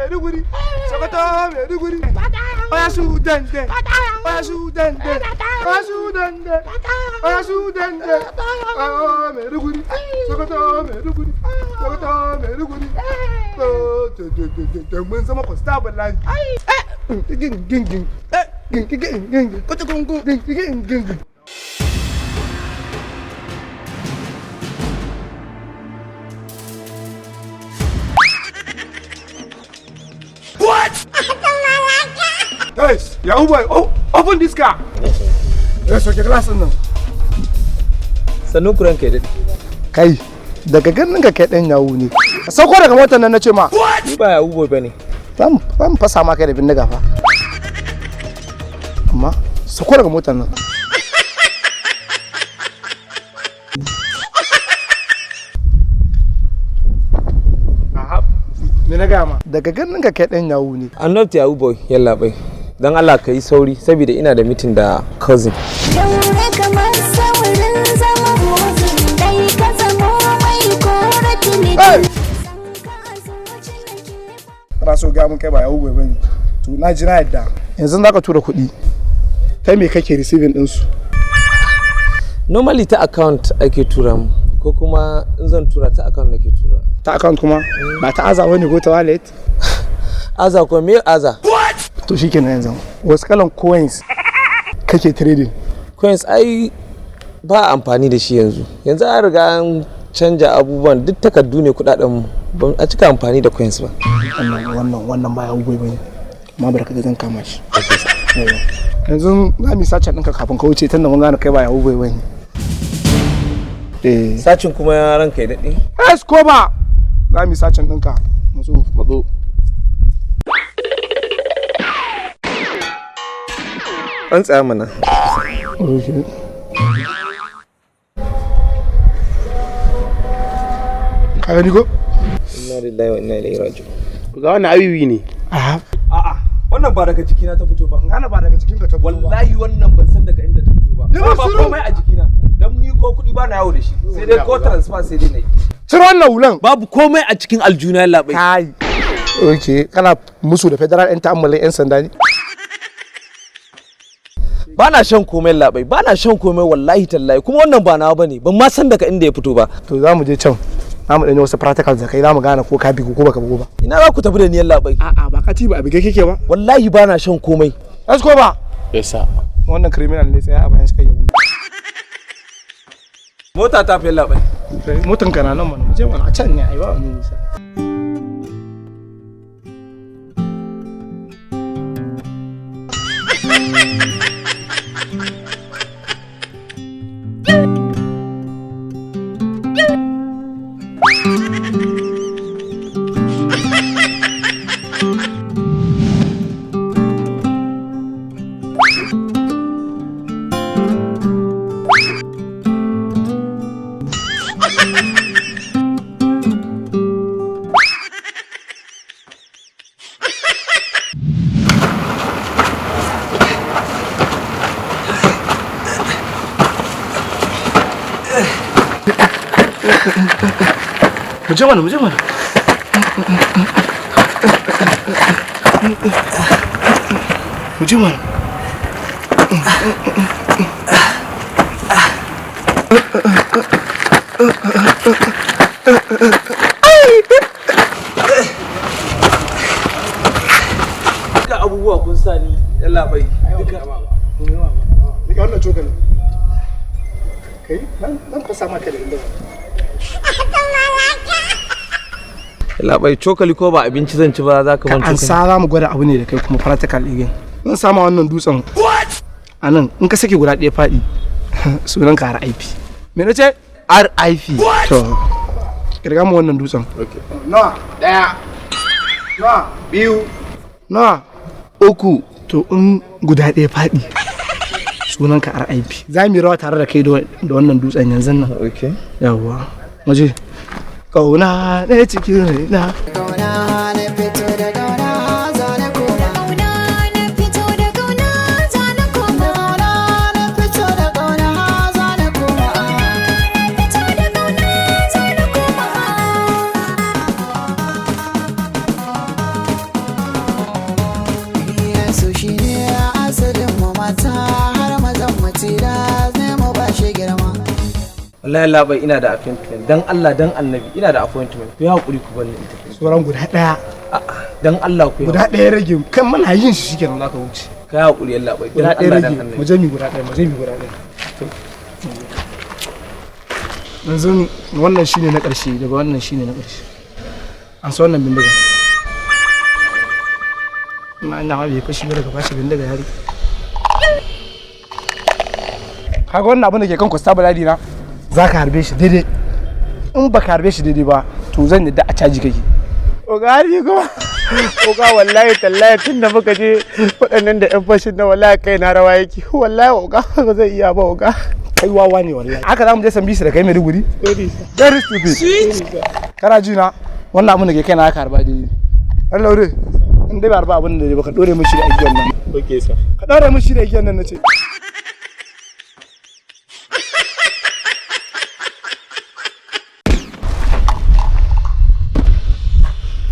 Maiduguri, Sokoto, Maiduguri. Oya su dende, oya su dende, oya su dende, oya su dende. Oh, Maiduguri, Sokoto, Maiduguri, Sokoto, Maiduguri. Oh, te te te te te mun zama constabulary. Gin gin gin, gin gin gin gin, kutukungu, gin gin gin gin. Guys, Yahoo boy, oh, open this car. Yes, okay, glass nan. Sannu ku, ranka ya daɗe. Kai, daga ganin ka kai ɗan yahu ne. Ka sauko daga motar nan na ce ma. Ni ba yahoo boy bane. Zan fasa ma kai da bindiga fa. Amma sauko daga motar nan. Aha, me na gaya ma? Daga ganin ka kai ɗan yahu ne. I'm not yahoo boy, yallaɓai. Don Allah ka yi sauri saboda ina da meeting da cousin. Daure kamar saurin zama motsin dai ka zamo mai kora Hey! tuni. Kana so gaya mun kai ba yahoo boy bane. To na ji na yadda. Yanzu za ka tura kuɗi. Ta me kake receiving ɗinsu? Normally ta account ake tura mu ko kuma in zan tura ta account nake tura. Ta account kuma? Ba ta aza wani ko ta wallet? Aza ko me aza? To shikenan, yanzu wasu kalan coins kake trading? Coins ai ba amfani da shi yanzu. Yanzu an riga an canja abubuwan, duk takardu ne kudaden mu. Ba a cika amfani da coins ba. Wannan ba yahoo boy bane. Amma barka ga zan kama shi. Yawwa. Yanzu za mu yi searching ɗinka kafin ka wuce, tunda mun gane kai ba yahoo boy bane. Eh. Searching kuma, ranka ya daɗe? Es ko ba. Za mu yi searching ɗinka. Matso, matso. An tsaya mana. Okay. Ka gani ko? Inna lillahi wa inna ilaihi raji'un. Ga wannan awiwi ne. A'a. A'a, wannan ba daga jikina ta fito ba. Gane ba daga jikinka ta fito ba. Wallahi wannan ban san daga inda ta fito ba. Yi Ba shiru. komai a jikina. Dan ni ko kuɗi ba na yawo da shi. Sai dai ko transfer sai dai na yi. Ciro wannan hulan. Babu komai a cikin aljuna, labai. Kai. Okay, kana musu da federal 'yan ta'ammalin 'yan sanda ne? Ba na shan komai, labai. Ba na shan komai, wallahi tallahi. Kuma wannan ba nawa bane. Ban ma san daga inda ya fito ba. To za mu je can. Za mu ɗanyi wasu practicals da kai, za mu gane ko ka bigu ko baka bugu ba. Ina za ku tafi da niyan, labai? A'a, ba ka ci ba a bige kike ba. Wallahi ba na shan komai. Let's go ba. Yes, sir. Wannan criminal ne, tsaya a bayan shi kai ya gudu. Mota ta fi, labai. Motan ka na nan mana, mu je mana, a can ne ai ba wani nisa. Mu je mana, mu je mana. Mu je mana. Duka abubuwa kun sa ni, labai. Duka. Rike wannan cokalin. Kai, nan nan fasa maka da inda. Labai, cokali ko ba abinci zan ci ba za ka ban Ka an cokali? sa za mu gwada abu ne da kai kuma practical again. Zan sama wannan dutsen a nan, in ka sake guda ɗaya faɗi, sunan ka RIP. Me na ce? RIP. To, kirga mu wannan dutsen. Nawa? Daya. Nawa? Biyu. Nawa? Uku. To in guda ɗaya faɗi, sunan ka RIP. Za mu yi rawa tare da kai da wannan dutsen yanzu nan. Okay. Yawwa. Waje. Ƙauna ne cikin raina. Kauna na fito da kauna zane koma. Kauna na fito da kauna zana koma. Kauna na fito da kauna zane koma. Fito da kauna zana koma. Wallahi labai, ina da appointment. Dan Allah dan Annabi, ina da appointment. Ku yi hakuri ku bani in tafi. Sauran guda ɗaya. A'a, dan Allah ku yi. Guda ɗaya rage kan muna yin shi, shikenan zaka wuce. Ka yi hakuri yalla bai. Guda Dan ɗaya Allah dan rage mu. Annabi. Je mu guda ɗaya, mu je mu guda ɗaya. Yanzu wannan shine na ƙarshe, daga wannan shine na ƙarshe. An sa wannan bindiga na ina ma bai fashi ba, daga fashi bindiga ya rike. Kaga wannan abin da ke kan constabulary na, za ka harbe shi daidai. In ba ka harbe shi daidai ba, to zan yadda a caji kake. Oga, har yi kuma. Oga, wallahi tallahi tun da muka je waɗannan da 'yan fashin na, wallahi kai na rawa yake. Wallahi oga, ba zai iya ba oga. Kai wawa ne wallahi. Haka za mu je Sambisa da kai Maiduguri. Very stupid. Kana ji na, wannan abin da ke kai na, haka harba daidai. Ɗan laure, in dai ba harba abin da dai ba, ka ɗore mishi da igiyar nan. Okay sir. Ka ɗore mishi da igiyar nan na ce.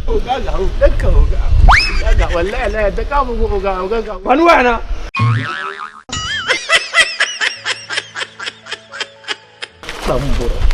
Oga, ga ɗanka oga. Oga ga, wallahi la ta kama ko oga, oga ga. Wani waya na. Dan bura.